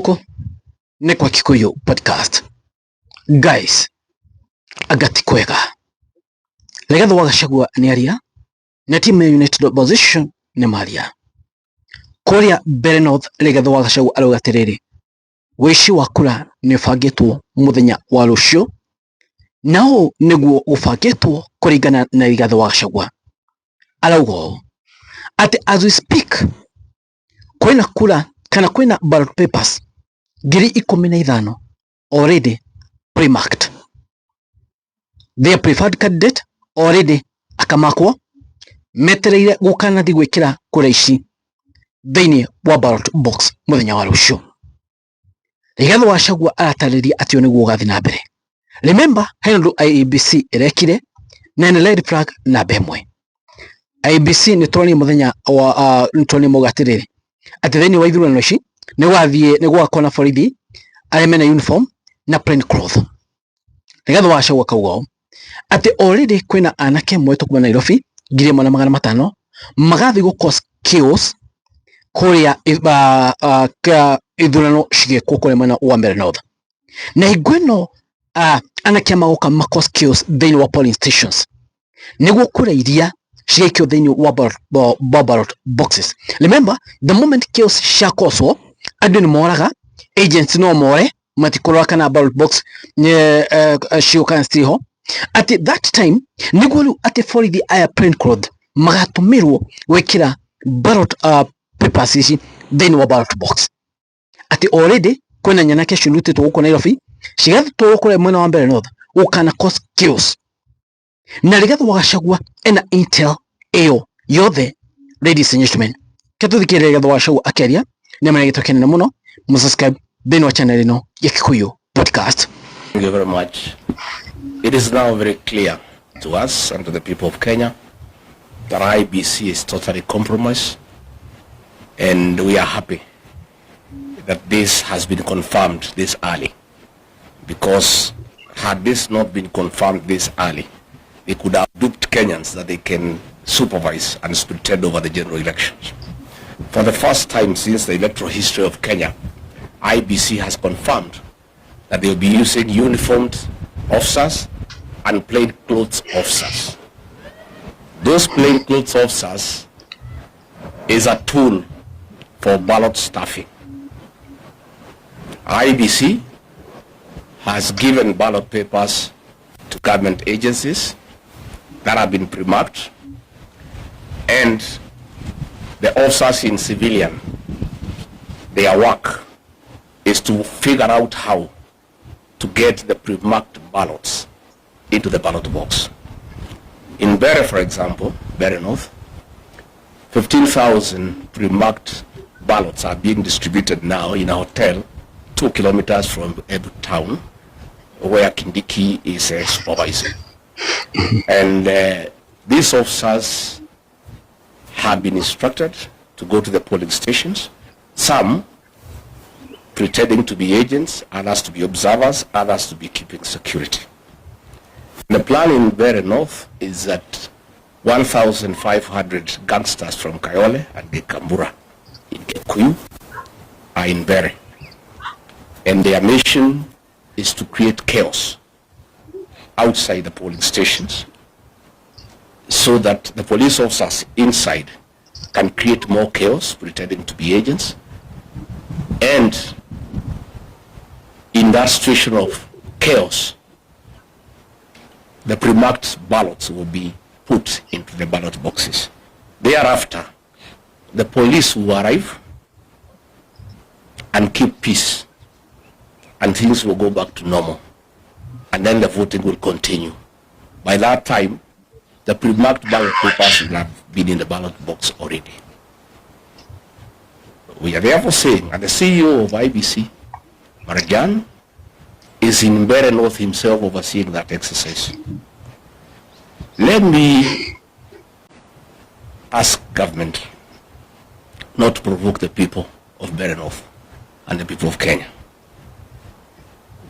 Gũkũ nĩ kwa Kikuyu Podcast. Guys, anga ti kwega. Rigathi wa Gachagua nĩ aria na timu ya United Opposition nĩ maria. Kũrĩa Mbeere North Rigathi wa Gachagua arauga atĩrĩrĩ, wĩici wa kura nĩ ũbangĩtwo mũthenya wa rũciũ na ũũ nĩguo gũbangĩtwo kũringana na Rigathi wa Gachagua. Arauga ũũ atĩ as we speak kwĩna kura kana kwĩna ballot papers 15,000 already pre-marked. Their preferred candidate already akamakwo metereire gũkanathi gwĩkĩra kura ici thĩinĩ wa ballot box mũthenya wa rũciũ. Rigathi wa Gachagua aratarĩria atĩ ũũ nĩguo gũgathiĩ na mbere. Remember hena ũndũ IEBC ĩrekire na nĩ red flag namba ĩmwe. IEBC nĩ tuonire mũthenya wa nĩ tuonire mauga atĩrĩrĩ atĩ thĩinĩ wa ithurano ici nĩ gũgathiĩ nĩ gũgakorwo na borithi arĩa mena uniform na plain cloth. Rigathi wa Gachagua akauga ũũ atĩ already kwĩna anake moetwo kuma Nairobi 1,500 magathiĩ gũ cause chaos kũrĩa ithurano cigĩkwo kũrĩa mwena wa Mbeere North. Na hingo ĩno anake aya magoka ma cause chaos thĩinĩ wa polling stations nĩguo kura iria cigaikio thĩinĩ wa ballot boxes. Remember the moment chaos ciakoswo andũ nĩ moraga, agents no more matikũrora kana ballot box ciũ kana citirĩ ho. Atĩ that time nĩguo rĩu atĩ borithi aya plain cloth magatũmĩrwo gwĩkĩra ballot papers ici thĩinĩ wa ballot box. Atĩ already kwĩna nyanake cirutĩtwo gũkũ Nairobi cigatwarwo kũrĩa mwena wa Mbeere North gũkana cause chaos. Na Rigathi wa Gachagua ena intel ĩyo yothe, ladies and gentlemen. Ke tũthikĩrĩrie Rigathi wa Gachagua akĩaria nĩ mena gĩtũ kĩnene mũno. Mũsubscribe thĩinĩ wa channel ĩno ya Kikuyu Podcast. Thank you very much. It is now very clear to us and to the people of Kenya that IEBC is totally compromised, and we are happy that this has been confirmed this early, because had this not been confirmed this early, they could have duped Kenyans that they can supervise and pretend over the general elections. For the first time since the electoral history of Kenya, IEBC has confirmed that they will be using uniformed officers and plainclothes officers. Those plainclothes officers is a tool for ballot stuffing. IEBC has given ballot papers to government agencies that have been pre-marked, and the officers in civilian, their work is to figure out how to get the pre-marked ballots into the ballot box. In Mbeere, for example, Mbeere North, 15,000 pre-marked ballots are being distributed now in a hotel 2 kilometers from Embu town, where Kindiki is supervising. And these officers have been instructed to go to the polling stations, some pretending to be agents, others to be observers, others to be keeping security. The plan in Mbeere North is that 1,500 gangsters from Kayole and Gikambura in Kikuyu are in Mbeere. And their mission is to create chaos outside the polling stations so that the police officers inside can create more chaos, pretending to be agents. And in that situation of chaos, the pre-marked ballots will be put into the ballot boxes. Thereafter, the police will arrive and keep peace, and things will go back to normal. And then the voting will continue. By that time, the pre-marked ballot papers will have been in the ballot box already. We are therefore saying, and the CEO of IEBC, Marajan, is in Mbeere North himself overseeing that exercise. Let me ask government not to provoke the people of Mbeere North and the people of Kenya.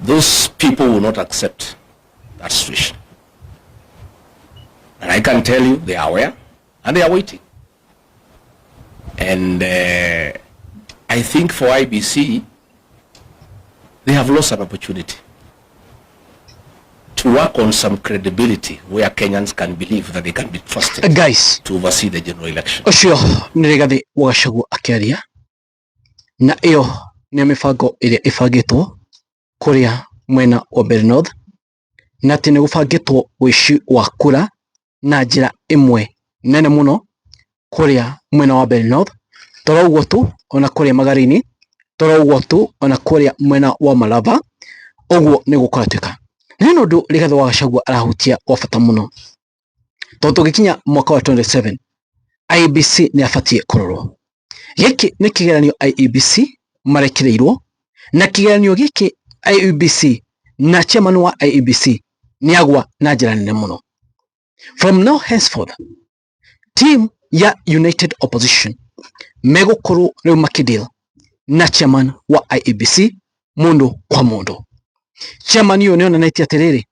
Those people will not accept that situation. And I can tell you they are aware and they are waiting. And I think for IEBC, They have lost an opportunity to work on some credibility where Kenyans can believe that they can be trusted Guys, to oversee the general election. Ũcio nĩ Rigathĩ wa Gachagua akĩaria, na ĩyo nĩyo mĩbango ĩrĩa ĩbangĩtwo kũrĩa mwena wa Mbeere North, na atĩ nĩ gũbangĩtwo ũici wa kura na njĩra ĩmwe nene mũno kũrĩa mwena wa Mbeere North. Toro ũguo tu, ona kũrĩa Magarini, toro ũguo tu, ona kũrĩa mwena wa Malava, ũguo nĩ gũkoratuĩka. Na hena ũndũ Rigathĩ wa Gachagua arahutia wa bata mũno, tondũ tũgĩkinya mwaka wa 27 IEBC nĩ abatiĩ kũrorwo. Gĩkĩ nĩ kĩgeranio IEBC marekereirwo, na kĩgeranio gĩkĩ IEBC na chairman wa IEBC nĩ agwa na njĩra nene mũno. From now henceforth, team ya United Opposition megũkorwo rĩu makĩdeal na chairman wa IEBC mũndũ kwa mũndũ. Chairman ũyũ nĩ onanĩtie atĩrĩrĩ,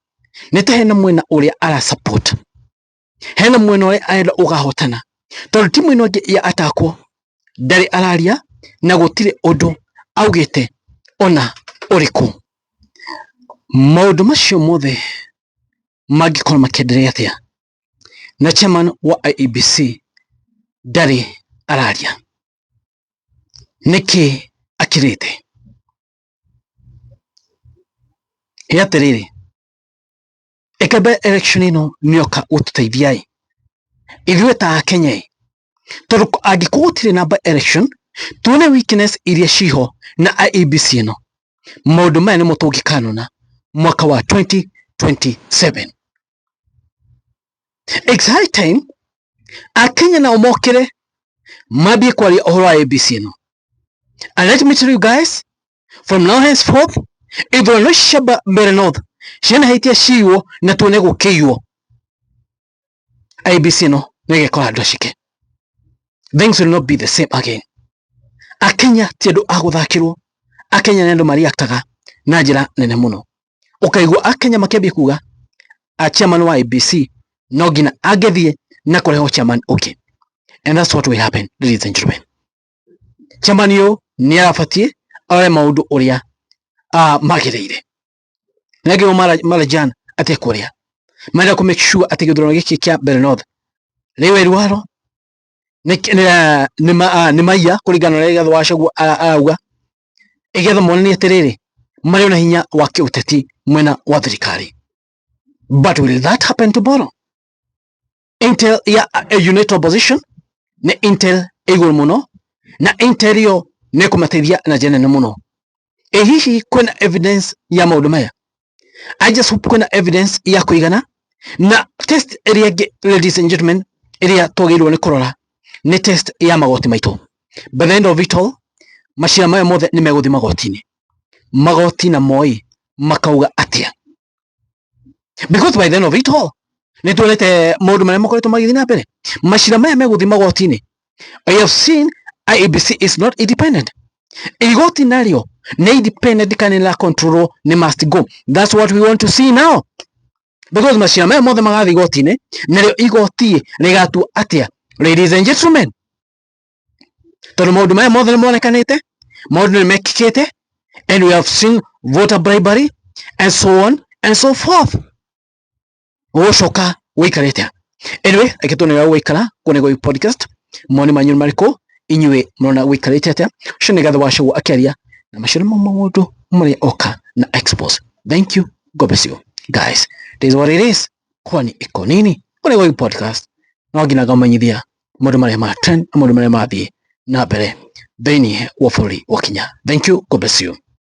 nĩ ta hena mwena ũrĩa ara support, hena mwena ũrĩa arenda ũgahotana, tondũ timu ĩno ĩngĩ ya atakwo ndarĩ araria na gũtirĩ ũndũ augĩte ona ũrĩkũ. Maũndũ macio mothe mangĩkorwo makĩenderea atĩa na chairman wa IEBC ndarĩ araria, nĩkĩ akirĩte? Ĩ atĩrĩrĩ, ĩka by election ĩno nĩyoka gũtũteithia ĩ ithuĩ ta Akenya ĩ, tondũ angĩkorwo gũtirĩ na by election tuone weakness iria ciho na IEBC ĩno, maũndũ maya nĩmo tũngĩkanona mwaka wa 2027. It's high time Akenya nao mokĩre mambie kwaria ũhoro wa IEBC ĩno. And let me tell you guys, from now henceforth, ithurano ici cia Mbeere North ciana hĩtia ciiywo na tuone gũkĩiywo, IEBC ĩno nĩ ĩgekora andũ acike. Things will not be the same again. Akenya ti andũ a gũthakĩrwo, Akenya nĩ andũ mareactaga na njĩra nene mũno. Ũkaigua Akenya makĩambia kuga a chairman wa IEBC no nginya angĩthiĩ na kũrehwo chairman ũngĩ. And that's what will happen, ladies and gentlemen. Chairman ũyũ nĩ arabatiĩ arore maũndũ ũrĩa magĩrĩire. Nengĩ marajan atĩ kũrĩa marenda kũ make sure atĩ gĩthurano gĩkĩ kĩa Mbeere North rĩwe rwaro nĩ maiya kũringana na ũrĩa Rigathĩ wa Gachagua arauga, ĩgetha monanie atĩrĩrĩ marĩ ona hinya wa kĩũteti mwena wa thirikari. But will that happen tomorrow? Intel ya United Opposition nĩ Intel ĩ igũrũ mũno, na Intel ĩyo nĩ ĩkũmateithia na njĩra nene mũno. Ĩ hihi kwĩna evidence ya maũndũ maya? I just hope kwĩna evidence ya kũigana. Na test ĩrĩa ĩngĩ, ladies and gentlemen, ĩrĩa twagĩrĩirwo nĩ kũrora nĩ test ya magoti maitũ. By the end of it all, macira maya mothe nĩ megũthiĩ magoti-inĩ, magoti na moi makauga atĩa, because by the end of it all nĩ tuonete maũndũ marĩa makoretwo magĩthiĩ na mbere. Macira maya megũthiĩ magoti-inĩ. I have seen IEBC is not independent. Igoti narĩo nĩ independent kana nĩ control nĩ must go? That's what we want to see now, because macira maya mothe magathiĩ igoti-inĩ, narĩo igoti rĩgatua atĩa, ladies and gentlemen, tondũ maũndũ maya mothe nĩ monekanĩte, maũndũ nĩ mekĩkĩte, and we have seen voter bribery and so on and so forth. Gũcoka gũikarĩte. Anyway, reke tuone ũrĩa gũikara kũnĩ podcast. Mawoni manyu nĩ marĩkũ? Inyuĩ mũrona gũikarĩte atĩa? Ũcio nĩ Rigathĩ wa Gachagua akĩaria na macio nĩmo maũndũ marĩa oka na expose. Thank you, God bless you guys. This is what it is. Kwani iko nini? Kũnĩ podcast no nginya ngamenyithia maũndũ marĩa ma trend na maũndũ marĩa mathiĩ na mbere thĩinĩ wa bũrũri wa Kenya. Thank you, God bless you.